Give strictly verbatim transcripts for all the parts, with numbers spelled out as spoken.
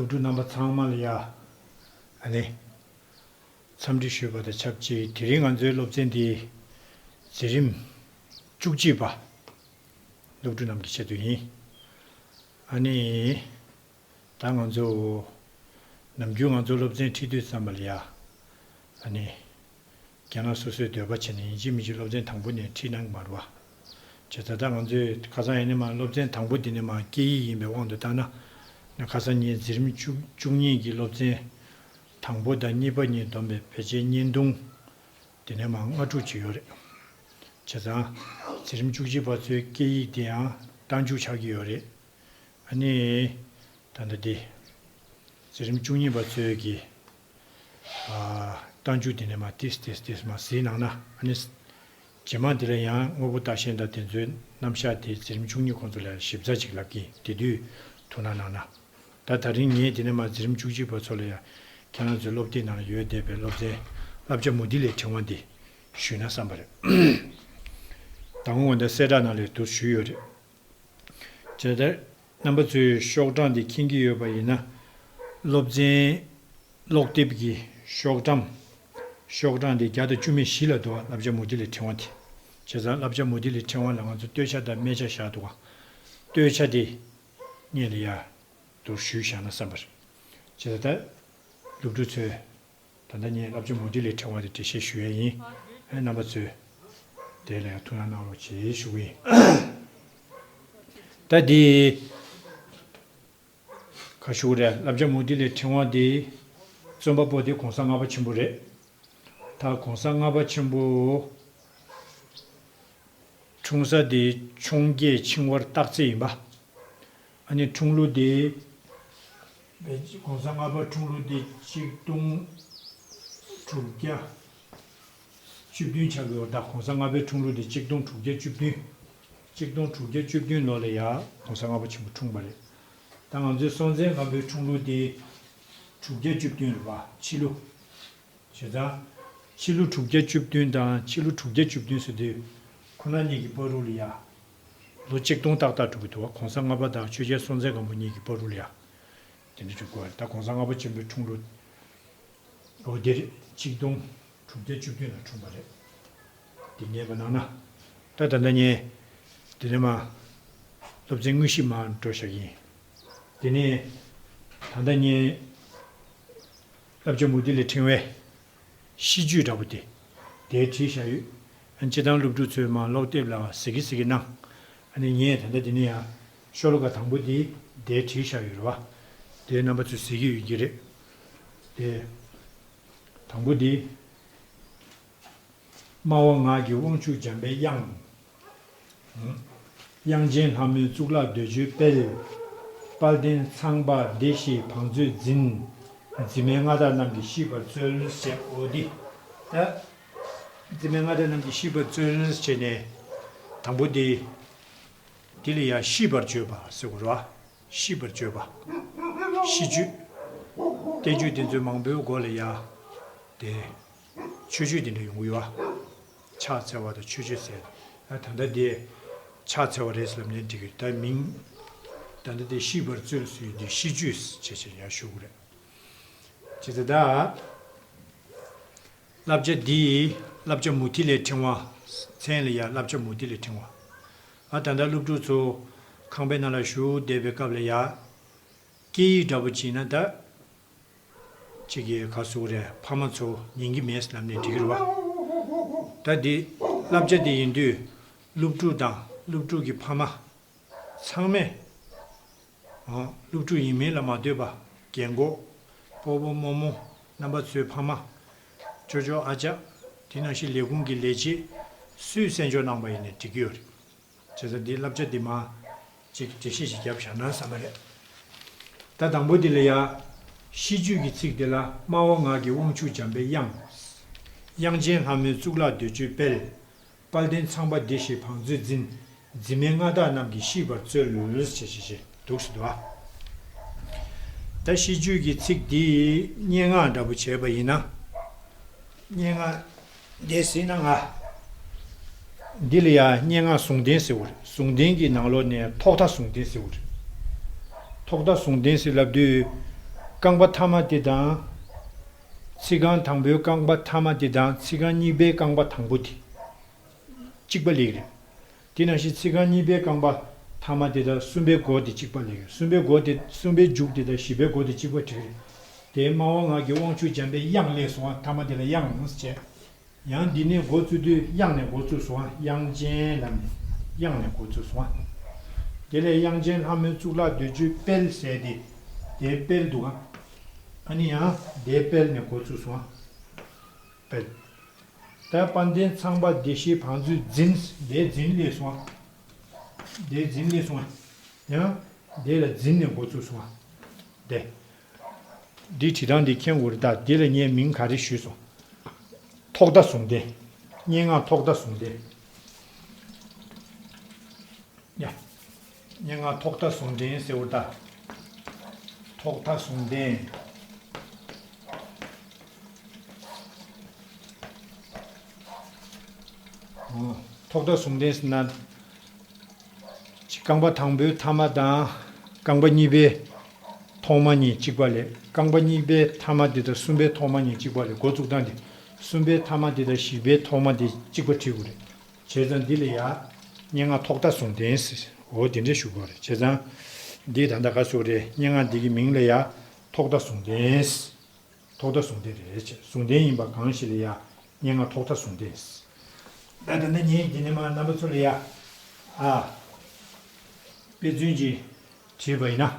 སློབ་ཕྲུག་རྣམ་པ་ཚང་མ་ལ་ཡ། ཨ་ནི། འཚམས་འདྲི་ཞུས་པ་དང་ཆབས་ཅིག་དེ་རིང་ང་ཚོའི་སློབ་ཚན་འདི་འཛིན་རིམ་བཅུ་གཅིག་པ་སློབ་ཕྲུག་རྣམས་ཀྱི་ཆེད་དུ་ཡིན། ཨ་ནི། ད་ང་ཚོ་ནམ་རྒྱུན་ང་ཚོ་སློབ་ཚན་ཁྲིད་དུས་ཙམ་པ་ལ་ཡ། ཨ་ནི། ཁྱེད་རང་སོ་སོའི་འདོད་པ་བྱས་ནས་ཡིན་གཅིག་མིན་གཅིག་སློབ་ཚན་དང་པོ་ནས་ཁྲིད་གནང་གི་མ་རེད་བ། བྱས་ཙང་ད་ང་ཚོས་ཁ་སང་ཡིན་ནའི་མ་སློབ་ཚན་དང་པོ་འདི་ནས་མ་སྐད་ཡིག་ཡིན་པའི་དབང་དུ་བཏང་ན། ཁ་སང་ངས་འཛིན་རིམ་བཅུ་བཅུ་གཉིས་ཀྱི་སློབ་ཚན་དང་པོ་དང་གཉིས་པ་གཉིས་བསྡོམས་པའི་བེད་སྤྱོད་བརྙན་ཐུང་འདི་ནས་མ་ལྔ་དྲུག་ཅིག་ཡོད་རེད། བྱས་ཙང་འཛིན་རིམ་བཅུ་གཅིག་པ་ཚོའི་སྐད་ཡིག་དེ་ཡང་རྟགས་འཇུག་ཆགས་ཀྱི་ཡོད་རེད། ཨ་ནི། ད་ལྟ་འདི། འཛིན་རིམ་བཅུ་གཉིས་པ་ཚོའི་གི། ཨ། རྟགས་འཇུག་འདི་ནས་མ་ཏིས་ཏིས་ཏིས་མ་གཟིགས་གནང་ན་ཨ་ནི། རྗེས་མ་འདི་ལ་ཡང་དངོས་པོ་བརྟག་ཤིང་དང་དེ་ཚོའི་རྣམ་གཞག་དེ་འཛིན་རིམ་བཅུ་གཉིས་ཁོང་ཚོ་ལ་ཞིབ་ཚགས་ཅིག་ལབ་ཀྱིན་དེ་དུས་ཐུགས་སྣང་གནང་ན། ད་ད་རིང་ངས་འདི་ནས་མ་འཛིན་རིམ་བཅུ་གཅིག་པ་ཚོ་ལ་ཡང་ཁྱེད་རང་ཚོའི་སློབ་དེབ་ནང་ལ་ཡོད་བསྡད་པའི་སློབ་ཚན་བསླབ་བྱ་མུ་ཏིག་ལས་ཕྲེང་བ་འདི་ཞུས་ན་བསམ་པ་རེད། དང་པོ་འོ་ད་གསལ་བསྒྲགས་ནང་ལས་དུ་ཞུས་ཡོད་རེད། བྱས་ཙང་རྣམ་པ་ཚོས་ཤོག་གྲངས་འདི་མཁྱེན་གྱི་ཡོད་པ་ཡིན་ན། སློབ་ཚན་ཀློག་དེབ་ཀྱི་ཤོག་གྲངས། ཤོག་གྲངས་འདི་བརྒྱ་དང་བཅུ་མེད་བཞི་ལ་འདུག་བ། བསླབ་བྱ་མུ་ཏིག་ལས་ཕྲེང་བ་དེ། བྱས་ཙང་བསླབ་བྱ་མུ་ཏིག་ལས་ཕྲེང་བ་ལ་ང་ཚོ་བསྟོད་བྱ་དང་སྨད་བྱ་བཞག་འདུག་བ། བསྟོད་བྱ་དེ་སྔོན་ལ་ཡ་དུ་ཞུས་བཞག་ན་བསམ་པ་རེད། བྱས་ཙང་ད་སློབ་ཕྲུག་ཚོས། ད་ལྟ་ངས་བསླབ་བྱ་མུ་ཏིག་ལས་ཕྲེང་བ་དེ་འགྲེལ་བཤད་ཞུ་ཡས་ཡིན། ཨེ་རྣམ་པ་ཚོས་དེ་ལ་ཡང་ཐུགས་སྣང་གནང་རོགས་ཞེས་ཞུ་གི་ཡིན། ད་འདི་ག་ཞུ་རེད། བསླབ་བྱ་མུ་ཏིག་ལས་ཕྲེང་བ་འདི་རྩོམ་པ་པོ་དེ་གོང་ས་ལྔ་པ་ཆེན་པོ་རེད། ད་གོང་ས་ལྔ་པ་ཆེན་པོ་འཁྲུངས་ས་དེ་འཕྱོངས་རྒྱས་ཆིང་ཝར་སྟག་རྩེ་ཡིན་པ། ཨ་ནི་འཁྲུངས་ལོ་དེ་བས་ཀྱི་གོང་ས་ལྔ་པ་འཁྲུངས་ལོ་དེ་ཆིག་སྟོང་དྲུག་བརྒྱ་བཅུ་བདུན་ཆགས་ཡོད། ད་གོང་ས་ལྔ་པའི་འཁྲུངས་ལོ་དེ་ཆིག་སྟོང་དྲུག་བརྒྱ་བཅུ་བདུན། ཆིག་སྟོང་དྲུག་བརྒྱ་བཅུ་བདུན་ལོ་ལ་ཡ་གོང་ས་ལྔ་པ་ཆེན་པོ་འཁྲུངས་པ་རེད། ད་ང་ཚོའི་སྲོང་བཙན་སྒམ་པོའི་འཁྲུངས་ལོ་དེ་དྲུག་བརྒྱ་བཅུ་བདུན་རེད་པ། ཕྱི་ལོ། བྱས་ཙང་། ཕྱི་ལོ་དྲུག་བརྒྱ་བཅུ་བདུན་དང་ཕྱི་ལོ་དྲུག་བརྒྱ་བཅུ་བདུན་ཟེར་དུས། ཁོ་ན་གཉིས་ཀྱི་བར་དུ་ལ་ཡ། ལོ་ཆིག་སྟོང་ཏག་ཏག་འགྲོ་གི་འདུག་བ། གོང་ས་ལྔ་པ་དང་ཆོས་རྒྱལ་སྲོང་བཙན་སྒམ་པོ་གཉིས་ཀྱི་བར་དུ་ལ་ཡ། དེ་འདྲ་འགྲོ་གི་བ་རེད། ད་གོང་ས་ལྔ་པ་ཆེན་པོའི་འཁྲུངས་ལོ། ལོ་དེ་རེད། ཆིག་སྟོང་དྲུག་བརྒྱ་བཅུ་བདུན་ལ་འཁྲུངས་པ་རེད། དེ་ངེས་པ་གནང་ན། ད་ད་ལྟ་ངས། དེ་ནས་མ། སློབ་ཚན་དངོས་གཞི་མར་འགྲོ་བཞག་གི་ཡིན། དེ་ནས། ད་ལྟ་ངས། བསླབ་བྱ་མུ་ཏིག་ལས་ཕྲེང་བའི་ཤིས་བརྗོད་འདྲ་པོ་དེ་དེར་བྲིས་བཞག་ཡོད། ཨ་ནི་སྤྱིར་བཏང་སློབ་ཕྲུག་ཚོས་མར་ཀློག་དེབ་ལ་གཟིགས་ཀྱི་གཟིགས་ཀྱི་གནང་། ཨ་ནི་ངས་ད་ལྟ་འདི་ནས་ཡང་ཤོ་ལོ་ཀ་དང་པོ་དེ་དེར་བྲིས་བཞག་ཡོད་རེད་བ། དེ་རྣམ་པ་ཚོས་གཟིགས་ཀྱི་ཡོད་ཀྱི་རེད། དེ། དང་པོ་དེ། སྨྲ་བ་ངག་གི་དབང་ཕྱུག་འཇམ་པའི་དབྱངས། དབྱངས་ཅན་ལྷ་མོའི་གཙུག་ལག་འདོད་འཇོའི་དཔལ། དཔལ་ལྡན་ཚངས་པ་བདེ་གཤེགས་བང་མཛོད་འཛིན། འཛིན་མའི་མངའ་བདག་རྣམས་ཀྱིས་ཤིས་པར་སྩོལ་ཞེས་འོ་འདི། ད། འཛིན་མའི་མངའ་བདག་རྣམས་ཀྱིས་ཤིས་པར་སྩོལ་ཞེས་ནས། དང་པོ་འདི། འདི་ལ་ཡང་ཤིས་པར་བརྗོད་པ་ཟེར་དགོས་རེད་བ། ཤིས་པར་བརྗོད་པ། ཤིས་བརྗོད། བསྟན་བཅོས་དེ་ཚོའི་མང་པོའི་མགོ་ལ་ཡ། དེ། མཆོད་བརྗོད་དེ་འདྲ་ཡོང་གི་ཡོད་བ། ཕྱག་འཚལ་བ་དང་མཆོད་བརྗོད་ཟེར། ད་ལྟ་དེ། ཕྱག་འཚལ་བ་རེད་ཟེར་ལབ་ནས་འགྲིག་གི་རེད། ད་མིང་། ད་ལྟ་དེ་ཤིས་པར་སྩོལ་ཟེར་དུས་ཤིས་བརྗོད་ཟེར་བྱས་བྱས་ཡར་ཞུ་གི་རེད། བྱས་ཙང་ད། བསླབ་བྱ་འདི། བསླབ་བྱ་མུ་ཏིག་ལས་ཕྲེང་བ། མཚན་ལ་ཡ་བསླབ་བྱ་མུ་ཏིག་ལས་ཕྲེང་བ། ཨ་ད་ལྟ་སློབ་ཕྲུག་ཚོ་ཁང་པའི་ནང་ལ་བཞུགས་བསྡད་པའི་སྐབས་ལ་ཡ། སྐད་ཡིག་འདྲ་པོ་བྱས་ན་ད། གཅིག་གིས་ག་ཟེར་རེད། ཕ་མ་ཚོ་ཉན་གྱི་མེད་ལབ་ནས་འགྲིག་གི་རེད་བ། ད་འདི་བསླབ་བྱ་འདི་ཡིན་དུས་སློབ་ཕྲུག་དང་སློབ་ཕྲུག་གི་ཕ་མ་ཚང་མས། ཨང་། སློབ་ཕྲུག་ཡིན་མིན་ལ་མ་ལྟོས་པ། རྒན་གོག་སྤོ་བོ་རྨོ་མོ། རྣམ་པ་ཚོའི་ཕ་མ། ཅོ་ཅོ་ཨ་ཅག་དེ་ནང་བཞིན་ལས་ཁུངས་ཀྱི་ལས་བྱེད། སུས་གསན་འཇོག་གནང་པ་ཡིན་ནའི་འགྲིག་གི་ཡོད་རེད། བྱས་ཙང་འདི་བསླབ་བྱ་འདི་མ། ཅིག་འགྲེལ་བཤད་ཞིག་བརྒྱབ་བཞག་ན་བསམ་པ་རེད། ད་དང་པོ་འདི་ལ་ཡ། ཤིས་བརྗོད་ཀྱི་ཚིག་འདི་ལ་སྨྲ་བ་ངག་གི་དབང་ཕྱུག་འཇམ་པའི་དབྱངས། དབྱངས་ཅན་ལྷ་མོའི་གཙུག་ལག་འདོད་འཇོའི་དཔལ། དཔལ་ལྡན་ཚངས་པ་བདེ་གཤེགས་བང་མཛོད་འཛིན། འཛིན་མའི་མངའ་བདག་རྣམས་ཀྱིས་ཤིས་པར་སྩོལ་ཞེས་ཞེས་ཞེས་འདུག་སེ་འདུག་ཨ། ད་ཤིས་བརྗོད་ཀྱི་ཚིག་འདི་སྙན་ངག་འདྲ་པོ་བྱས་པ་ཡིན་ན། སྙན་ངག་འདི་ཟིན་ན་ང་། འདི་ལ་ཡང་སྙན་ངག་ཟུང་ལྡན་ཟེར་བ་རེད། ཟུང་ལྡན་གྱི་ནང་ལོགས་ནས་ཐོག་མཐའ་ཟུང་ལྡན་ཟེར་བ་རེད། ཐོག་མཐའ་ཟུང་ལྡན་ཟེར་ལབ་དུས། རྐང་པ་ཐ་མ་དེ་དང་། ཚིག་རྐང་དང་པོའི་རྐང་པ་ཐ་མ་དེ་དང་ཚིག་རྐང་གཉིས་པའི་རྐང་པ་དང་པོ་དེ། གཅིག་པ་ལེགས་རེད། དེ་ནང་བཞིན་ཚིག་རྐང་གཉིས་པའི་རྐང་པ་ཐ་མ་དེ་དང་གསུམ་པའི་མགོ་དེ་གཅིག་པ་ལེགས་རེད། གསུམ་པའི་མགོ་དེ་གསུམ་པའི་མཇུག་དེ་དང་བཞི་པའི་མགོ་དེ་གཅིག་པ་འགྲིག་རེད། དེ་སྨྲ་བ་ངག་གི་དབང་ཕྱུག་འཇམ་དཔལ་དབྱངས་ལེགས་སོང་བ། ཐ་མ་དེ་ལ་དབྱངས་ཟེར་བྱས། ཡང་འདི་ནས་འགོ་བཙུགས་དུས་དབྱངས་ནས་འགོ་བཙུགས་སོང་ང་། དབྱངས་ཅན་ལབ་ནས་དབྱངས་ནས་འགོ་བཙུགས་སོང་ང་། དེ་ལས་དབྱངས་ཅན་ལྷ་མོའི་གཙུག་ལག་འདོད་འཇོའི་དཔལ་ཟེར་ཏེ། དེའི་དཔལ་འདུག་ག་ཨ་ནི་ཡང་དེའི་དཔལ་ནས་འགོ་བཙུགས་སོང་ང་། དཔལ། ད་དཔལ་ལྡན་ཚངས་པ་བདེ་གཤེགས་བང་མཛོད་འཛིན། དེའི་འཛིན་ལེགས་སོང་ང་། དེའི་འཛིན་ལེགས་སོང་ང་། ཡང་དེ་ལ་འཛིན་ནས་འགོ་བཙུགས་སོང་ང་། དེ། འདིའི་བྲིས་སྟངས་འདི་མཁྱེན་དགོས་རེད། ད་འདི་ལ་ངས་མིང་ག་རེ་ཞུས་སོང་། ཐོག་མཐའ་ཟུང་ལྡན། སྙན་ངག་ཐོག་མཐའ་ཟུང་ལྡན། ཡ། སྙན་ངག་ཐོག་མཐའ་ཟུང་ལྡན་ཟེར་བ་ད། ཐོག་མཐའ་ཟུང་ལྡན། ཨོ། ཐོག་མཐའ་ཟུང་ལྡན་ཟེར་ན། རྐང་པ་དང་པོའི་ཐ་མ་དང་། རྐང་པ་གཉིས་པའི་ཐོག་མ་གཉིས་གཅིག་པ་ལས། རྐང་པ་གཉིས་པའི་ཐ་མ་དེ་དང་གསུམ་པའི་ཐོག་མ་གཉིས་གཅིག་པ་ལས། འགོ་བཙུགས་སྟངས་དེ། གསུམ་པའི་ཐ་མ་དེ་དང་བཞི་པའི་ཐོག་མ་དེ་གཅིག་པ་བྲིས་དགོས་རེད། བྱས་ཙང་འདི་ལ་ཡ། སྙན་ངག་ཐོག་མཐའ་ཟུང་ལྡན་ཟེར། འོ་དེ་འདྲ་ཞུ་དགོས་རེད། བྱས་ཙང་། འདི་ད་ལྟ་ག་ཟེར་རེད། སྙན་ངག་འདི་གི་མིང་ལ་ཡ། ཐོག་མཐའ་ཟུང་ལྡན་ཟེར། ཐོག་མཐའ་ཟུང་ལྡན་རེད་ཅེས། ཟུང་ལྡན་ཡིན་པ་གང་ཞིག་ལ་ཡ། སྙན་ངག་ཐོག་མཐའ་ཟུང་ལྡན། ད་ད་ནི་ངས་འདི་ནས་མར་རྣམ་པ་ཚོ་ལ་ཡ། ཨ། དཔེ་མཚོན་ཅིག་བྲིས་པ་ཡིན་ན།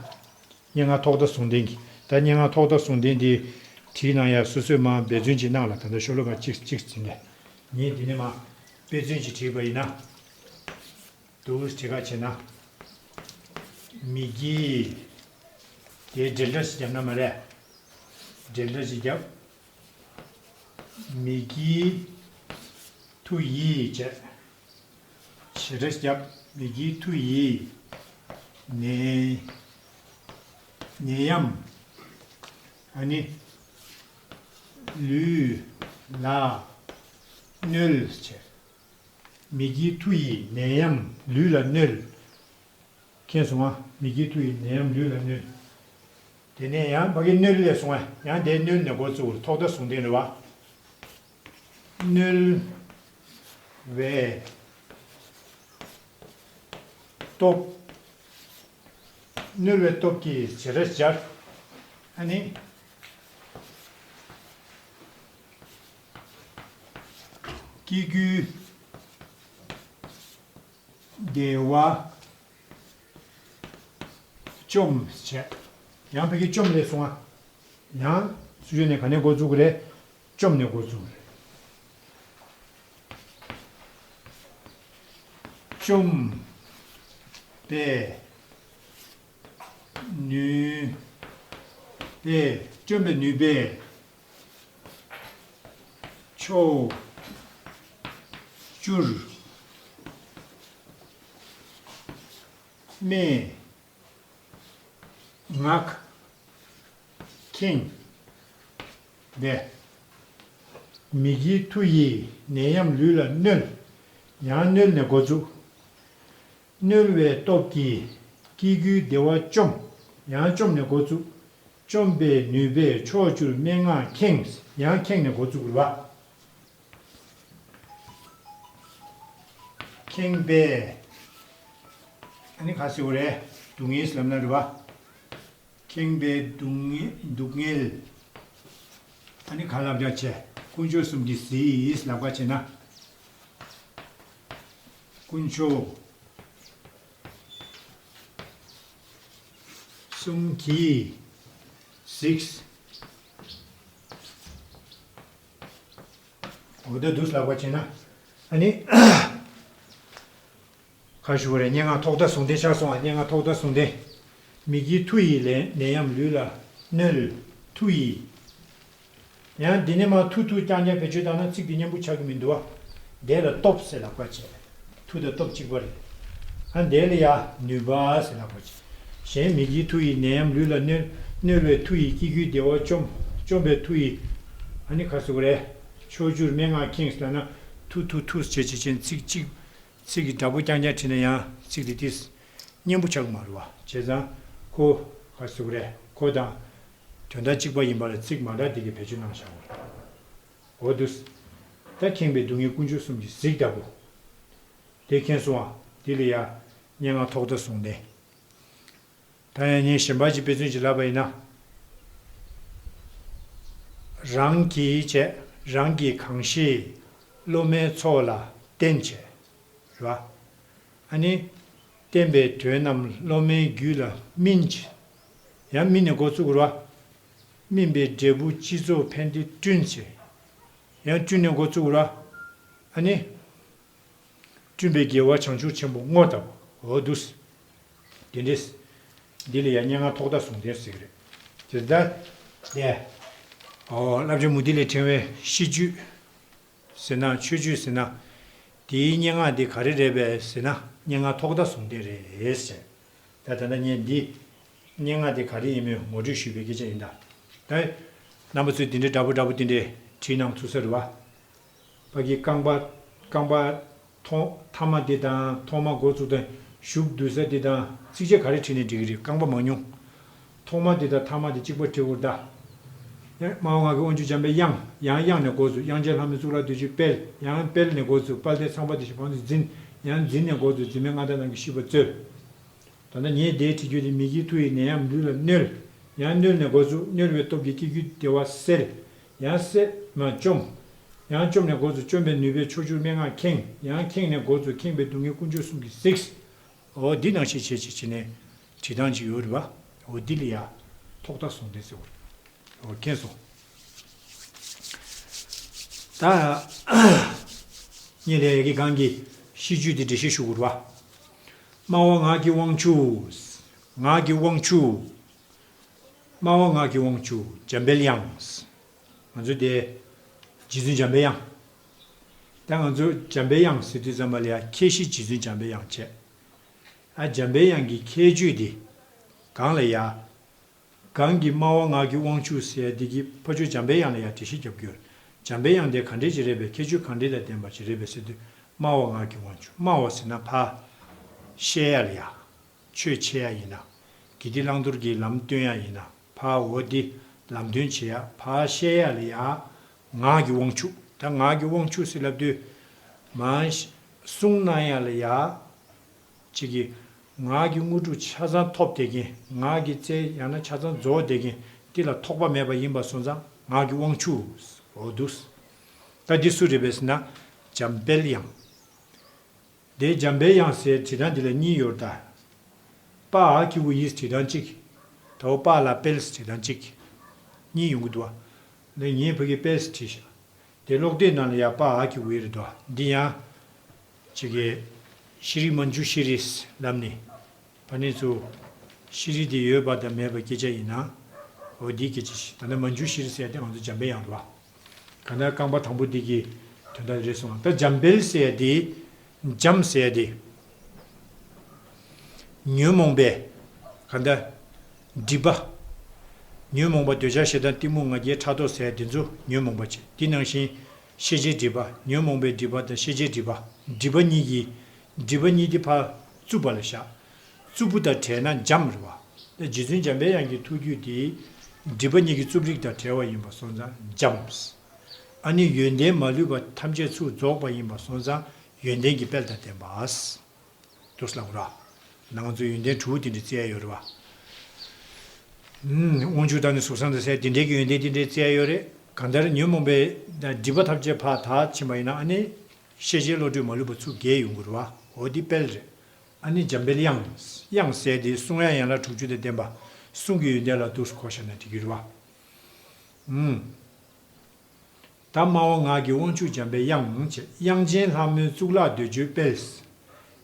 སྙན་ངག་ཐོག་མཐའ་ཟུང་ལྡན་གྱི། ད་སྙན་ངག་ཐོག་མཐའ་ཟུང་ལྡན་འདི་བྲིས་གནང་ཡ་སོ་སོས་མར་འབད་བརྩོན་ཅིག་གནང་ལ། ད་ལྟ་ཤོ་ལོ་ཀ་གཅིག་གཅིག་འཛིན་ལས། ངས་འདི་ནས་མར་དཔེ་མཚོན་ཅིག་བྲིས་པ་ཡིན་ན། དུ་བྱེད་ཁ་བྱེད་ན། མིག་གིས། དེ་འབྲེལ་སྒྲ་ཞིག་བརྒྱབ་ན་མ་རེད། འབྲེལ་སྒྲ་ཞིག་བརྒྱབ། མིག་གིས་ཐུ་ཡིས་བྱས། བྱེད་སྒྲ་ཞིག་བརྒྱབ། མིག་གིས་ཐུ་ཡིས། ནད། ནད་ཡམས། ཨ་ནི། ལུས། ལ། གནོད་བྱས། མིག་གིས་ཐུ་ཡིས་ནད་ཡམས་ལུས་ལ་གནོད། མཁྱེན་སོང་ང་། མིག་གིས་ཐུ་ཡིས་ནད་ཡམས་ལུས་ལ་གནོད། དེ་ནས་ཡང་ཕ་གི་གནོད་ལས་སོང་ང་། ཡང་དེའི་གནོད་ནས་འགོ་བཙུགས། ཐོག་མཐའ་ཟུང་ལྡན་རེད་བ། གནོད་པའི་སྟོབས། གནོད་པའི་སྟོབས་ཀྱིས་བྱེད་སྒྲ་སྦྱར། ཨ་ནི། སྐྱེ་རྒྱུའི་བདེ་བ་བཅོམ་བྱས། ཡང་ཕ་གི་བཅོམ་ལས་སོང་ང་། ཡང་སུ་ཞོན་ནས་ག་ནས་འགོ་བཙུགས་ཀྱི་རེད། བཅོམ་ནས་འགོ་བཙུགས་ཀྱི་རེད། བཅོམ་པའི་ནུས་པས། བཅོམ་པའི་ནུས་པས། ཕྱོགས་བཅུར་སྨྲེ་ངག་ཁེངས་པས། མིག་གིས་ཐུ་ཡིས་ནད་ཡམས་ལུས་ལ་གནོད། ཡང་གནོད་ནས་འགོ་བཙུགས། གནོད་པའི་སྟོབས་ཀྱིས་སྐྱེ་རྒྱུའི་བདེ་བ་བཅོམ། ཡང་བཅོམ་ནས་འགོ་བཙུགས། བཅོམ་པའི་ནུས་པས་ཕྱོགས་བཅུར་སྨྲེ་ངག་ཁེངས། ཡང་ཁེངས་ནས་འགོ་བཙུགས་རེད་བ། ཁེངས་པས། ཨ་ནི་ག་ཟེར་བ་རེད། སྡུག་བསྔལ་ལབ་ན་རེད་བ། ཁེངས་པའི་སྡུག་བསྔལ། སྡུག་བསྔལ། ཨ་ནི་ག་ལབ་རྒྱག་བྱས། དཀོན་མཆོག་གསུམ་གྱིས་གཟིགས་ལབ་པ་བྱས་ན། དཀོན་མཆོག་གསུམ་གྱིས་གཟིགས། འོ་ད་འདུག་ལབ་པ་བྱས་ན། ཨ་ནི། ག་ཞུ་བ་རེད། སྙན་ངག་ཐོག་མཐའ་ཟུང་ལྡན་ཆགས་སོང་ང་། སྙན་ངག་ཐོག་མཐའ་ཟུང་ལྡན། མིག་གིས་ཐུ་ཡིས་ལན་ནད་ཡམས་ལུས་ལ་གནོད། ཐུ་ཡིས། ཡང་འདི་ནས་མར་ཐུ་ཐུ་རྐྱང་རྐྱང་བེད་སྤྱོད་བཏང་ན་ཚིག་འདི་སྙན་པོ་ཆགས་ཀྱི་མི་འདུག་བ། དེ་ལ་སྟོབས་ཟེར་ལབ་པ་བྱས། ཐུ་དང་སྟོབས་གཅིག་པ་རེད། ཨ་དེ་ལ་ཡ་ནུས་པ་ཟེར་ལབ་པ་བྱས། གཞན་མིག་གིས་ཐུ་ཡིས་ནད་ཡམས་ལུས་ལ་གནོད། གནོད་པའི་ཐུ་ཡིས་སྐྱེ་རྒྱུའི་བདེ་བ་བཅོམ། བཅོམ་པའི་ཐུ་ཡིས། ཨ་ནི་ག་ཟེར་དགོས་རེད། ཕྱོགས་བཅུར་སྨྲེ་ངག་ཁེངས་ཟེར་ན། ཐུ་ཐུ་ཐུ་ཟེར་བྱས་བྱས་ཚིག་གཅིག་ཚིག་གི་འདྲ་པོ་རྐྱང་རྐྱང་བྲིས་ན་ཡང་ཚིག་དེ་དེ་སྙན་པོ་ཆགས་ཀྱི་མ་རེད་བ། བྱས་ཙང་ཁོ་ག་ཟེར་དགོས་རེད། ཁོ་དང་ དོན་དག་གཅིག་པ་ཡིན་པ་ལ་ཚིག་མ་འདྲ་དེ་གའི་བེད་སྤྱོད་གནང་བཞག་པ་རེད། འོ་འདུག་ད་མཁྱེན་པའི་སྡུག་བསྔལ་ཀུན་སྤྱོད་གསུམ་གྱི་གཟིགས་ལྟ་བུ། དེ་མཁྱེན་སོང་ཨ། འདི་ལ་ཡ་སྙན་ངག་ཐོག་མཐའ་ཟུང་ལྡན། ད་ཡང་ངས་གཞན་པ་ཅིག་དཔེ་མཚོན་ཅིག་ལབ་པ་ཡིན་ན། རང་གིས་བྱས། རང་གིས་གང་ཤེས་སློབ་མའི་ཚོགས་ལ་བསྟན་བྱས། རེད་བ། ཨ་ནི། བསྟན་པའི་དོན་རྣམས་སློབ་མའི་རྒྱུད་ལ་སྨིན་བྱས། ཡང་སྨིན་ནས་འགོ་བཙུགས་རེད་བ། སྨིན་པའི་འབྲས་བུ་སྤྱི་ཚོགས་ཕན་བདེ་བསྐྲུན་བྱས། ཡང་བསྐྲུན་ནས་འགོ་བཙུགས་རེད་བ། ཨ་ནི། བསྐྲུན་པའི་དགེ་བ་བྱང་ཆུབ་ཆེན་པོ་བསྔོ་ལྟ་བུ། འོ་འདུག་དེ་འདྲས། འདི་ལ་ཡང་སྙན་ངག་ཐོག་མཐའ་ཟུང་ལྡན་ཟེར་གི་རེད། དེ་ལྟར། ཡ། ཨོ་བསླབ་བྱ་མུ་ཏིག་ལས་ཕྲེང་བའི་ཤིས་བརྗོད་ཟེར་ན་མཆོད་བརྗོད་ཟེར་ན། དེའི་སྙན་ངག་འདི་ག་རེ་རེད་པས་ཟེར་ན་སྙན་ངག་ཐོག་མཐའ་ཟུང་ལྡན་རེད་ཟེར། ད་ད་ལྟ་ངས་འདི། སྙན་ངག་འདི་ག་རེ་ཡིན་མིན་ངོ་སྤྲོད་ཞུས་པའི་སྐད་ཆ་ཡིན་ད། ད། རྣམ་པ་ཚོས་འདི་འདྲའི་འདྲ་པོ་འདྲ་པོ་འདི་འདྲའི་བྲིས་གནང་ཚུགས་ས་རེད་བ། ཕ་གི་རྐང་པ། རྐང་པ། ཐོག་མཐའ་མ་འདི་དང་ཐོག་མ་འགོ་བཙུགས་དང་གཞུག་བསྡུ་ས་འདི་དང་ཚིགས་བཅད་ག་རེ་བྲིས་ནས་འགྲིག་གི་རེད། རྐང་པ་མང་ཉུང་། ཐོག་མ་འདི་དང་མཐའ་མ་འདི་གཅིག་པ་བྲིས་དགོས་ད། ཡང་སྨྲ་བ་ངག་གི་དབང་ཕྱུག་འཇམ་པའི་དབྱངས། ཡང་དབྱངས་ནས་འགོ་བཙུགས། དབྱངས་ཅན་ལྷ་མོའི་གཙུག་ལག་འདོད་འཇོའི་དཔལ། ཡང་དཔལ་ནས་འགོ་བཙུགས། དཔལ་ལྡན་ཚངས་པ་བདེ་གཤེགས་བང་མཛོད་འཛིན། ཡང་འཛིན་ནས་འགོ་བཙུགས། འཛིན་མའི་མངའ་བདག་རྣམས་ཀྱིས་བཤུས་པ་སྩོལ། ད་ལྟ་ངས་འདིའི་བྲིས་རྒྱུ་དེ་མི་དགེ་མཐུ་ཡི་ནད་ཡམས་ལུས་ལ་གནོད། ཡང་གནོད་ནས་འགོ་བཙུགས། གནོད་པའི་སྟོབས་ཀྱིས་སྐྱེ་རྒྱུའི་བདེ་བ་སེལ། ཡང་སེལ་མ་བཅོམ། ཡང་བཅོམ་ནས་འགོ་བཙུགས། བཅོམ་པའི་ནུས་པས་ཕྱོགས་བཅུར་སྨྲེ་སྔགས་ཁེངས། ཡང་ཁེངས་ནས་འགོ་བཙུགས། ཁེངས་པའི་སྡུག་བསྔལ་ཀུན་སྤྱོད་གསུམ་གྱིས་གཟིགས། འོ་འདི་ནང་བཞིན་བྱས་བྱས་བྱས་ནས་བྲིས་སྟངས་ཅིག་ཡོད་རེད་བ། འོ་འདི་ལ་ཡ་ཐོག་མཐའ་ཟུང་ལྡན་ཟེར་བ་རེད། འོ་མཁྱེན་སོང་། ད་ངས་ལས་ཀྱི་གང་གི་ཤིས་བརྗོད་འདི་འགྲེལ་བཤད་ཞུ་དགོས་རེད་བ། སྨྲ་བ་ངག་གི་དབང་ཕྱུག་ངག་གི་དབང་ཕྱུག་སྨྲ་བ་ངག་གི་དབང་ཕྱུག་འཇམ་དཔལ་དབྱངས། ང་ཚོ་དེ། རྗེ་བཙུན་འཇམ་པའི་དབྱངས། ད་ང་ཚོ་འཇམ་པའི་དབྱངས་ཟེར་དུས་ཙམ་པ་ལ་ཡ་ཁྱད་གཞི་རྗེ་བཙུན་འཇམ་པའི་དབྱངས་བྱས། ཨ་འཇམ་པའི་དབྱངས་ཀྱི་ཁྱད་ཆོས་དེ། གང་ལ་ཡ། གང་གི་སྨྲ་བ་ངག་གི་དབང་ཕྱུག་ཟེར་དེ་གི་ཕ་ཆོས་འཇམ་པའི་དབྱངས་ལ་ཡ་འགྲེལ་བཤད་རྒྱབ་རྒྱུ། འཇམ་པའི་དབྱངས་དེ་ག་འདྲས་ཅིག་རེད་པས། ཁྱད་ཆོས་གང་འདྲས་དང་ལྡན་པ་ཅིག་རེད་པས་ཟེར་དུས། སྨྲ་བ་ངག་གི་དབང་ཕྱུག་སྨྲ་བ་ཟེར་ན་ཕ། བཤད་ཡ་ལ་ཡ། ཆོས་འཆད་ཡ་ཡིན་ན། དགེ་སྡིག་བླང་དོར་གྱི་ལམ་སྟོན་ཡ་ཡིན་ན། ཕ་འོ་འདི་ལམ་སྟོན་བྱེད་ཡ། ཕ་བཤད་ཡ་ལ་ཡ། ངག་གི་དབང་ཕྱུག་ད་ངག་གི་དབང་ཕྱུག་ཟེར་ལབ་དུས། མ། གསུང་གནང་ཡ་ལ་ཡ། ཅིག་གི། ངག་གི་དངོས་གྲུབ་ཆ་ཚང་ཐོབ་བསྡད་མཁན། ངག་གི་རྩལ་ཡང་ན་ཆ་ཚང་རྫོགས་བསྡད་མཁན་དེ་ལ་ཐོགས་པ་མེད་པ་ཡིན་པ་སོང་ཙང་ངག་གི་དབང་ཕྱུག་འོ་འདུག་ད་འདི་སུ་རེད་པས་ཟེར་ན། འཇམ་དཔལ་དབྱངས། དེ་འཇམ་དཔལ་དབྱངས་ཟེར་བྲིས་སྟངས་འདི་ལ་གཉིས་ཡོད་ད། པ་འ་གི་གུ་ཡིས་བྲིས་སྟངས་གཅིག་ད་འོ་པ་ལ་དཔལ་བྲིས་སྟངས་གཅིག་གཉིས་ཡོང་གི་འདུག་བ། ལས་ངའི་ཕ་གི་དཔལ་བྲིས་ཤག་དེ་ཀློག་དེབ་ནང་ལ་ཡ་པ་འ་གི་གུ་ཡིས་རེད་འདུག་བ། འདི་ཡང་། ཅིག་གི། ཤྲཱི་མཉྫུ་ཤྲཱི་ལབ་ནི། ཕ་ནི་ཚུ། ཤྲཱི་དེ་ཡོད་པ་དང་མེད་པའི་སྐད་ཆ་ཡིན་ན། འོ་འདིའི་སྐད་ཆ་ཞིག་ད་ལྟ་མཉྫུ་ཤྲཱི་ཟེར་དེ་ང་ཚོ་འཇམ་པའི་དབྱངས་རེད་བ། གང་ལྟར་རྐང་པ་དང་པོ་འདི་གི་དོན་དག་རེད་སོང་། ད་འཇམ་དཔལ་ཟེར་དེ། འཇམ་ཟེར་དེ། ཉོན་མོངས་པའི། གང་ལྟར། སྒྲིབ་པ། ཉོན་མོངས་པ་འདོད་ཆགས་ཞེ་སྡང་གཏི་མུག་ང་རྒྱལ་ཕྲག་དོག་ཟེར་དེ་ཚོ་ཉོན་མོངས་པ་བྱས། དེ་ནང་བཞིན། ཤེས་བྱའི་སྒྲིབ་པ། ཉོན་མོངས་པའི་སྒྲིབ་པ་དང་ཤེས་བྱའི་སྒྲིབ་པ། སྒྲིབ་པ་གཉིས་ཀྱི། སྒྲིབ་པ་གཉིས་དེ་ཕར་རྩུབ་པ་ལ་བཞག་རྩུབ་པོ་དང་བྲལ་ན་འཇམ་རེད་བ། ད་རྗེ་བཙུན་འཇམ་པའི་དབྱངས་ཀྱི་ཐུགས་རྒྱུད་དེ། སྒྲིབ་པ་གཉིས་ཀྱི་རྩུབ་རིགས་དང་བྲལ་བ་ཡིན་པ་སོང་ཙང་འཇམ། ཨ་ནི་ཡོན་ཏན་མ་ལུས་པ་ཐམས་ཅད་ཚུར་རྫོགས་པ་ཡིན་པ་སོང་ཙང་ཡོན་ཏན་གྱི་དཔལ་དང་ལྡན་པ། འདུག་ལབ་ར། ནང་ཚོ་ཡོན་ཏན་དྲུག་དེ་འདྲ་བརྩི་ཡ་ཡོད་རེད་བ། ཨུམ། དབང་ཕྱུག་དང་ནི་གཟུགས་བཟང་དང་ཟེར་དེ་འདྲའི་གི་ཡོན་ཏན་དེ་འདྲའི་བརྩི་ཡ་ཡོད་རེད། གང་ལྟར་ཉོན་མོངས་པའི་སྒྲིབ་པ་ཐམས་ཅད་ཕར་དག་ཕྱིན་པ་ཡིན་ན་ཨ་ནི། ཤེས་བྱའི་བློ་གྲོས་མ་ལུས་པ་ཚུར་རྒྱས་ཡོང་གི་རེད་བ། འོ་འདི་དཔལ་རེད། ཨ་ནི་འཇམ་དཔལ་དབྱངས། དབྱངས་ཟེར་དེ་གསུང་ཡ་ཡན་ལག་དྲུག་ཅུ་དང་ལྡན་པ། གསུང་གི་ཡོན་ཏན་ལ་འདུག་སེ་གོ་བཞག་ན་འགྲིག་གི་རེད་བ། ཨུམ། ད་སྨྲ་བ་ངག་གི་དབང་ཕྱུག་འཇམ་པའི་དབྱངས་བྱས། དབྱངས་ཅན་ལྷ་མོའི་གཙུག་ལག་འདོད་འཇོའི་དཔལ།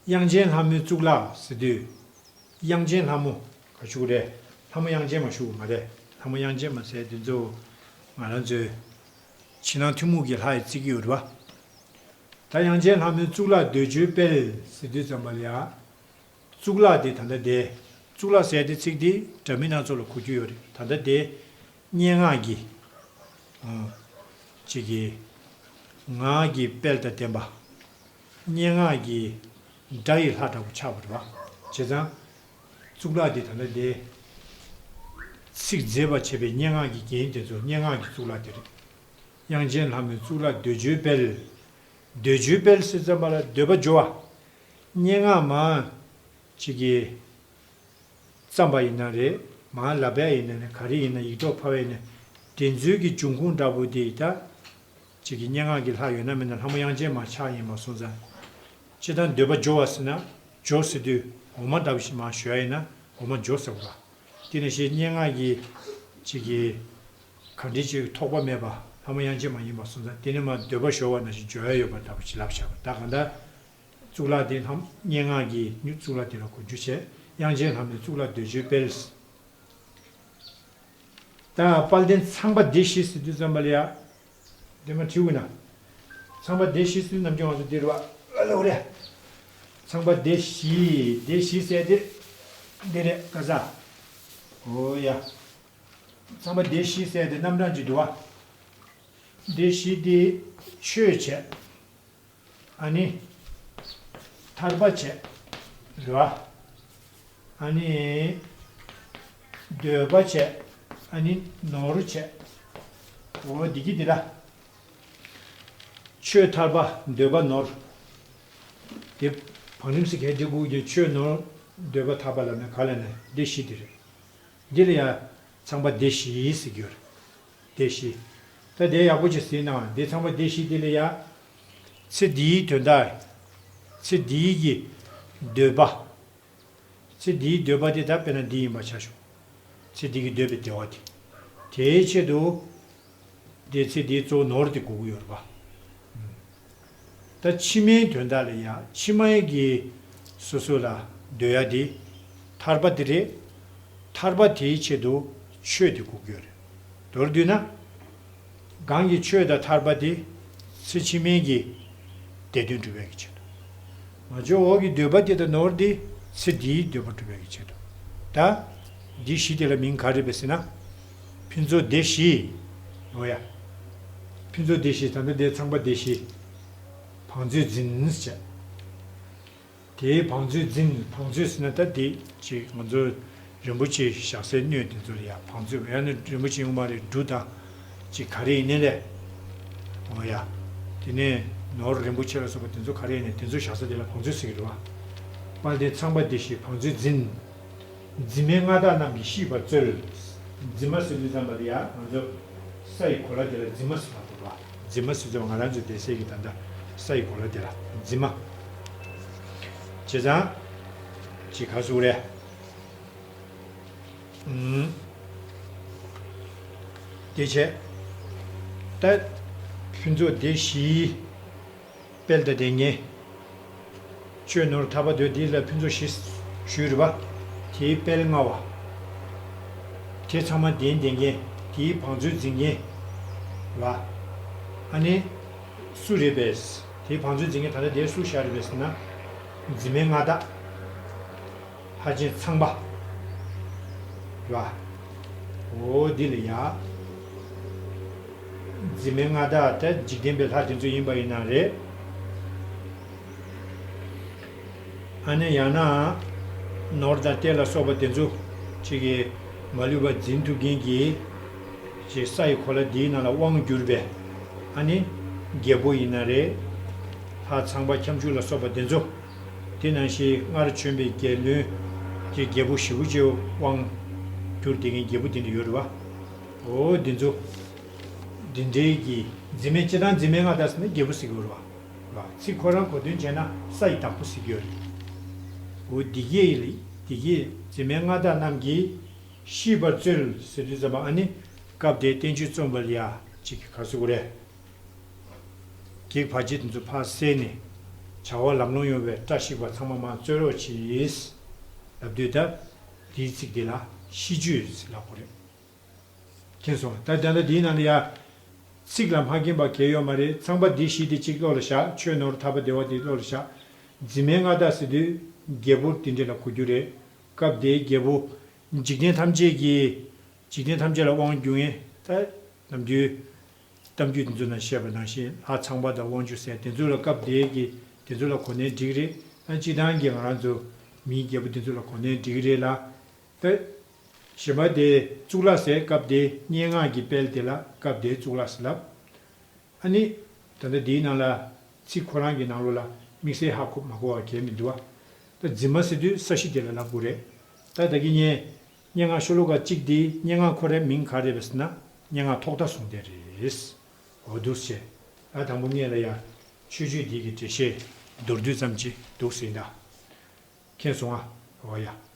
དབྱངས་ཅན་ལྷ་མོའི་གཙུག་ལག་ཟེར་དུས། དབྱངས་ཅན་ལྷ་མོ། ག་ཞུ་རེད། ལྷ་མོ་དབྱངས་ཅན་མ་ཞུ་མ་རེད། ལྷ་མོ་དབྱངས་ཅན་མ་ཟེར་དུས་ཚོ། ང་རང་ཚོའི། ཕྱི་ནང་ཐུན་མོང་གི་ལྷ་ཡི་བརྩི་གི་ཡོད་རེད་བ། ད་དབྱངས་ཅན་ལྷ་མོའི་གཙུག་ལག་འདོད་འཇོའི་དཔལ་ཟེར་དུས་ཙམ་པ་ལ་ཡ། གཙུག་ལག་དེ་ད་ལྟ་དེ། གཙུག་ལག་ཟེར་དེ་ཚིག་དེ་འདྲ་མིན་སྣ་ཚོགས་ལ་གོ་རྒྱུ་ཡོད་རེད། ད་ལྟ་དེ། སྙན་ངག་གི་ཨང་། ཅིག་གི་ངག་གི་དཔལ་དང་ལྡན་པ། སྙན་ངག་གི་སྒྲ་ཡི་ལྷ་འདྲ་པོ་ཆགས་པ་རེད་བ། བྱས་ཙང་། གཙུག་ལག་དེ་ད་ལྟ་དེ། ཚིག་མཛེས་པར་བྱེད་པའི་སྙན་ངག་གི་རྒྱན་དེ་ཚོ་སྙན་ངག་གི་གཙུག་ལག་དེ་རེད། དབྱངས་ཅན་ལྷ་མོའི་གཙུག་ལག་འདོད་འཇོའི་དཔལ། འདོད་འཇོའི་དཔལ་ཟེར་ཙམ་པ་ལ་འདོད་པ་འཇོ་བ། སྙན་ངག་མ་ཅིག་གིས་བརྩམས་པ་ཡིན་ན་རེད། མ་ལབ་པ་ཡིན་ན་རེད། ག་རེ་ཡིན་ན། ཡིག་ཐོག་ཕབ་པ་ཡིན་ན། དེ་ཚོའི་གི་འབྱུང་ཁུངས་འདྲ་པོ་དེ་ད་ཅིག་གི་སྙན་ངག་གི་ལྷ་ཡོད་ན་མེད་ན་ལྷ་མོ་དབྱངས་ཅན་མ་ཆགས་ཡིན་པ་སོང་ཙང་། སྤྱིར་བཏང་འདོད་པ་འཇོ་བ་ཟེར་ན། འཇོ་ཟེར་དུས་འོ་མ་འདྲ་པོ་ཞིག་མར་བཞོ་ཡ་ཡིན་ན་འོ་མ་འཇོ་ཟེར་བ། དེ་ནང་བཞིན་སྙན་ངག་གི་ཅིག་གི་ག་འདྲ་ཅིག་ཐོགས་པ་མེད་པ་ལྷ་མོ་དབྱངས་ཅན་མ་ཡིན་པ་སོང་ཙང་། དེ་ནས་མར་འདོད་པ་འཇོ་བ་ནང་བཞིན་འཇོ་ཡ་ཡོད་པ་འདྲ་པོ་ཅིག་ལབ་བཞག་པ། ད་གང་ལྟར་གཙུག་ལག་དེ་ལྷ་སྙན་ངག་གི་གཙུག་ལག་དེ་ལ་གོ་རྒྱུ་བྱས། དབྱངས་ཅན་ལྷ་མོའི་གཙུག་ལག་འདོད་འཇོའི་དཔལ། ད་དཔལ་ལྡན་ཚངས་པ་སྡེ་བཞི་ཟེར་དུས་ཙམ་པ་ལ་ཡ། དེ་མ་བྲིས་འོ་ན། ཚངས་པ་སྡེ་བཞི་ཟེར་དུས་ནམ་རྒྱུན་ང་ཚོ་འདིར་བ་ཨ་ལ་འོ་རེད། ཚངས་པ་སྡེ་བཞི། སྡེ་བཞི་ཟེར་དེ་འདི་རེད། ག་ས། འོ་ཡ། ཚངས་པ་སྡེ་བཞི་ཟེར་དེ་རྣམ་གྲངས་ཅིག་འདུག་བ། སྡེ་བཞི་དེ་ཆོས་བྱས། ཨ་ནི་ཐར་པ་བྱས། རེད་བ། ཨ་ནི་འདོད་པ་བྱས། ཨ་ནི་ནོར་བྱས། འོ་འདི་གི་འདི་ལ། ཆོས་ཐར་པ་འདོད་པ་ནོར། དེ་བང་རིམ་ཟེར་གལ་ཏེ་དགོས་ཀྱི། ཆོས་ནོར་འདོད་པ་ཐར་པ་ལབ་ན་ག་ལབ་ན་སྡེ་བཞི་དེ་རེད། འདི་ལ་ཡང་ཚངས་པ་སྡེ་བཞི་ཟེར་གྱི་ཡོད་རེད། སྡེ་བཞི། ད་དེ་ཡག་པོ་ཅིག་གཟིགས་གནང་། འདི་ཚངས་པ་སྡེ་བཞི་འདི་ལ་ཡང་ཚེ་འདིའི་དོན་དག་ཚེ་འདིའི་གི་འདོད་པ། ཚེ་འདིའི་འདོད་པ་དེ་ད་དཔེར་ན་འདི་ཡིན་པ་ཆ་བཞག་ཚེ་འདི་གི་འདོད་པའི་བདེ་བ་དེ། དེའི་ཆེད་དུ། དེ་ཚེ་འདིའི་གཙོ་བོ་ནོར་དེ་དགོས་ཀྱི་ཡོད་རེད་པ། ད་ཕྱི་མའི་དོན་དག་ལ་ཡ། ཕྱི་མའི་གི་སོ་སོ་ལ་འདོད་ཡ་དེ་ཐར་པ་དེ་རེད། ཐར་པ་དེའི་ཆེད་དུ་ཆོས་དེ་དགོས་ཀྱི་ཡོད་རེད། མདོར་བསྡུས་ན། གང་གི་ཆོས་དང་ཐར་པ་དེ་ཚེ་ཕྱི་མའི་གི་བདེ་དོན་སྒྲུབ་པའི་གི་ཆེད་དུ། མ་བཅོས་འོག་གི་འདོད་པ་དེ་དང་ནོར་དེ་ཚེ་འདིའི་འདོད་པ་སྒྲུབ་པའི་གི་ཆེད་དུ། ད་འདི་བཞི་དེ་ལ་མིང་ག་རེ་བས་ཟེར་ན། ཕུན་ཚོགས་སྡེ་བཞི། འོ་ཡ། ཕུན་ཚོགས་སྡེ་བཞི། ད་ལྟ་དེ་ཚངས་པ་སྡེ་བཞི། བང་མཛོད་འཛིན་བྱས། དེའི་བང་མཛོད་འཛིན། བང་མཛོད་ཟེར་ན་ད་དེ་ཅིག་ང་ཚོ་རིན་པོ་ཆེ་བཞག་སའི་སྣོད་དེ་ཚོ་ལ་ཡ་བང་མཛོད། ཡང་ན་རིན་པོ་ཆེ་ངོ་མ་རེད། འབྲུ་དང་ཅིག་ག་རེ་ཡིན་ནའི་ལས། འོ་ཡ། དེ་ནས་ནོར་རིན་པོ་ཆེ་ལ་སོགས་པ་དེ་ཚོ་ག་རེ་ཡིན་ནའི་དེ་ཚོ་བཞག་ས་དེ་ལ་བང་མཛོད་ཟེར་གྱི་རེད་བ། དཔལ་ལྡན་ཚངས་པ་སྡེ་བཞིའི་བང་མཛོད་འཛིན། འཛིན་མའི་མངའ་བདག་རྣམས་ཀྱིས་ཤིས་པར་སྩོལ། འཛིན་མ་ཟེར་དུས་ཙམ་པ་དེ་ཡ་ང་ཚོ་ས་ཡི་གོ་ལ་དེ་ལ་འཛིན་མ་ཟེར་བ་རེད་བ། འཛིན་མ་ཟེར་དུས་ང་རང་ཚོ་བསྡད་སའི་གི་ད་ལྟ་ས་ཡི་གོ་ལ་དེ་ལ་འཛིན་མ། བྱས་ཙང་། ཅིག་ག་ཟེར་དགོས་རེད། ཨུམ། དེ་བྱས། ད་ཕུན་ཚོགས་སྡེ་བཞིའི་དཔལ་དང་ལྡན་མཁན། ཆོས་ནོར་ཐར་པ་འདོད་དེ་ལ་ཕུན་ཚོགས་བཞི་ཞུས་རེད་པ། དེའི་དཔལ་མངའ་བ། དེ་ཚང་མ་ལྡན་ལྡན་མཁན། དེའི་བང་མཛོད་འཛིན་མཁན་ལ། ཨ་ནི་སུ་རེད་པས། དེའི་བང་མཛོད་འཛིན་མཁན་ད་ལྟ་དེ་སུ་བཞག་རེད་པས་ཟེར་ན། འཛིན་མའི་མངའ་བདག་ལྷ་ཆེན་ཚངས་པ་རེད་པ། འོ་འདི་ལ་ཡ། འཛིན་མའི་མངའ་བདག་དེ་འཇིག་རྟེན་པའི་ལྷ་དེ་ཚོ་ཡིན་པ་ཡིན་ན་རེད། ཨ་ནི་ཡང་ན་ནོར་དང་གཏེར་ལ་སོགས་པ་དེ་ཚོ་ཅིག་གིས་མ་ལུས་པ་འཛིན་ཐུབ་མཁན་གྱི་ཅིག་ས་ཡི་གོ་ལ་འདིའི་ནང་ལ་དབང་བསྒྱུར་བའི། ཨ་ནི་རྒྱལ་པོ་ཡིན་ན་རེད། ལྷ་ཚངས་པ་ཁྱབ་འཇུག་ལ་སོགས་པ་དེ་ཚོ། དེ་ནང་བཞིན་སྔར་བྱོན་པའི་རྒྱལ་བློན་གྱི་རྒྱལ་པོ་ཞེ་པོ་ཅིག་དབང་བསྒྱུར་བསྡད་མཁན་རྒྱལ་པོ་དེ་འདྲ་ཡོད་རེད་བ། འོ་དེ་ཚོ། འདི་འདྲའི་གི་འཛིན་མའི་སྤྱིར་བཏང་འཛིན་མའི་མངའ་བདག་ཟེར་ན་རྒྱལ་པོ་ཟེར་གྱི་ཡོད་རེད་བ། ཚིག་ཁོ་རང་གོ་དོན་བྱས་ན་ས་ཡི་བདག་པོ་ཟེར་གྱི་ཡོད་རེད། འོ་འདི་གས་ལ་འདི་གས་འཛིན་མའི་མངའ་བདག་རྣམས་ཀྱིས་ཤིས་པར་སྩོལ་ཟེར་དུས་ཙམ་པ། ཨ་ནི་སྐབས་དེའི་བསྟན་བཅོས་རྩོམ་པ་ལ་ཡ་ཅིག་ག་ཟེར་དགོས་རེད། གེགས་བར་ཆད་དེ་ཚོ་ཕར་བསལ་ནས་བྱ་བ་ལམ་ལྷོང་ཡོང་བའི་བཀྲ་ཤིས་པ་ཚང་མ་མར་སྩོལ་རོགས་གྱིས་ལབ་དུས། ད་དེའི་ཚིག་དེ་ལ་ཤིས་བརྗོད་ཟེར་ལབ་དགོས་རེད། མཁྱེན་སོང་། ད་ད་ལྟ་འདིའི་ནང་ལ་ཡ། ཚིག་ལ་མ་མཁྱེན་པ་གང་ཡང་ཡོད་མ་རེད། ཚངས་པ་སྡེ་བཞི་དེ་གཅིག་བློ་ལ་བཞག་ཆོས་ནོར་ཐར་པ་བདེ་བ་དེ་བློ་ལ་བཞག་འཛིན་མའི་མངའ་བདག་ཟེར་དུས་རྒྱལ་པོ་དེ་འདྲ་ལ་གོ་རྒྱུ་རེད། སྐབས་དེའི་རྒྱལ་པོ། འཇིག་རྟེན་ཐམས་ཅད་ཀྱི། འཇིག་རྟེན་ཐམས་ཅད་ལ་དབང་བསྒྱུར་མཁན། ད་ནམ་རྒྱུན་གཏམ་རྒྱུད་དེ་ཚོ་ནང་བཤད་པ་ནང་བཞིན་ལྷ་ཚངས་པ་དང་དབང་ཕྱུག་ཟེར་དེ་ཚོ་ལ། སྐབས་དེའི་གི་དེ་ཚོ་ལ་གོ་ནའི་འགྲིག་རེད། ཨ་སྤྱིར་བཏང་གི་ང་རང་ཚོ་མིའི་རྒྱལ་པོ་དེ་ཚོ་ལ་གོ་ནའི་འགྲིག་རེད་ལ། ད་ གཞན་པ་དེ་གཙུག་ལག་ཟེར་སྐབས་དེ་སྙན་ངག་གི་དཔེ་དེ་ལ་སྐབས་དེ་གཙུག་ལག་ཟེར་ལབ། ཨ་ནི། ད་ལྟ་འདིའི་ནང་ལ་ཚིག་ཁོ་རང་གི་ནང་ལོགས་ལ་དམིགས་བསལ་ཧ་གོ་མ་གོ་བ་གལ་མི་འདུག་བ། ད་རྫུན་མ་ཟེར་དུས་ས་གཞི་དེ་ལ་ལབ་དགོས་རེད། ད་ད་གིན་ངས་སྙན་ངག་ཤོ་ལོ་ཀ་གཅིག་དེའི་སྙན་ངག་ཁོ་རའི་མིང་ག་རེ་རེད་ཟེར་ན། སྙན་ངག་ཐོག་མཐའ་བཟུང་དེ་རེད། འོ་འདུག་སེ། ད་དང་པོ་ངས་ལ་ཡ། ཆོས་བརྒྱུད་འདི་གི་འགྲེལ་བཤད་མདོར་བསྡུས་ཙམ་ཅིག་འདུག་སེ་ཡིན་ད། མཁྱེན་སོང་ཨ། འོ་ཡ།